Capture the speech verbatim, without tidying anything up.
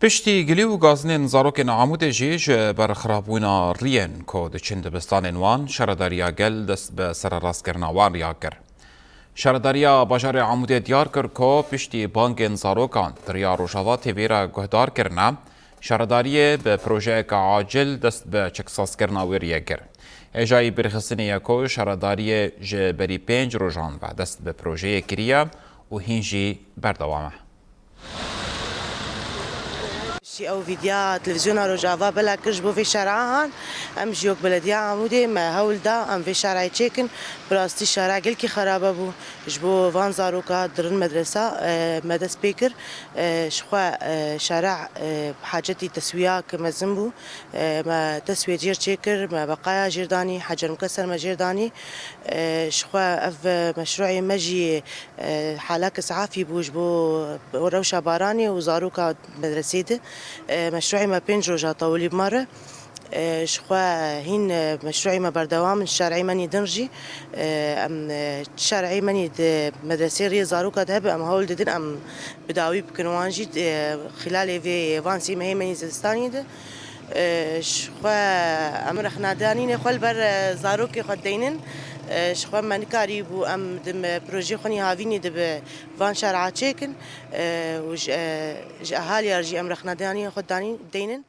Piştî gilî û gazinên zarokên Amûdê jî ji ber xirabûna riyên ku diçin dibistanên wan, şaredariya gel dest bi sererastkirina wan riya kir. Şaredariya bajarê Amûdê diyar kir ku piştî bangên zarokan di riya Rojava T V re guhdar kirine, şaredariyê bi projeyeke acil dest bi çeksazkirina wê riyê kir. Hêjayî bîrxistinê ye ku şaredariyê ji berî pênc rojan ve dest bi projeyê kiriye û hîn jî berdewam e. Şî ew vîdya televîzyona Rojava bela kir ji bo vê şara han. Em ji yok belediya Amûdê me hewl da em vê şarayê çêkin. Bi rastî şara gelkî xerabe bû. Ji bo van zaroka dirin medresa, e, me dest pê kir. E, ji xwe, e, şara, e, hacetî teswiyake mezin bû. E, me teswiyê cêr çêkir, me beqaya jêr danî, hecer mikeser me jêr danî. E, ji xwe ev, e, meşruê me jî, e, halak isafî bû ji bo rewşa baranê û zaroka medresê de. E, meşruê me pênc roja tewilî bi me re. E, ji xwe hîn, e, meşruê me berdewam in, şer'î menî din jî. E, em, e, şer'î menî di medresê rê zaroka de hebe, em hewl didin, em bi dawî bikin wan jî, e, xîlalê vê van sî mehê menî zistanî de. E, ji xwe em rexnedanînê xwe li ber, e, zarokê xwe deynin. E, ji xwe me nikarî bû em di me projê xwe nî havînî de bi van şara çêkin. E, û ji, e, ji ehaliya jî em rexnedanî xwe danî deynin.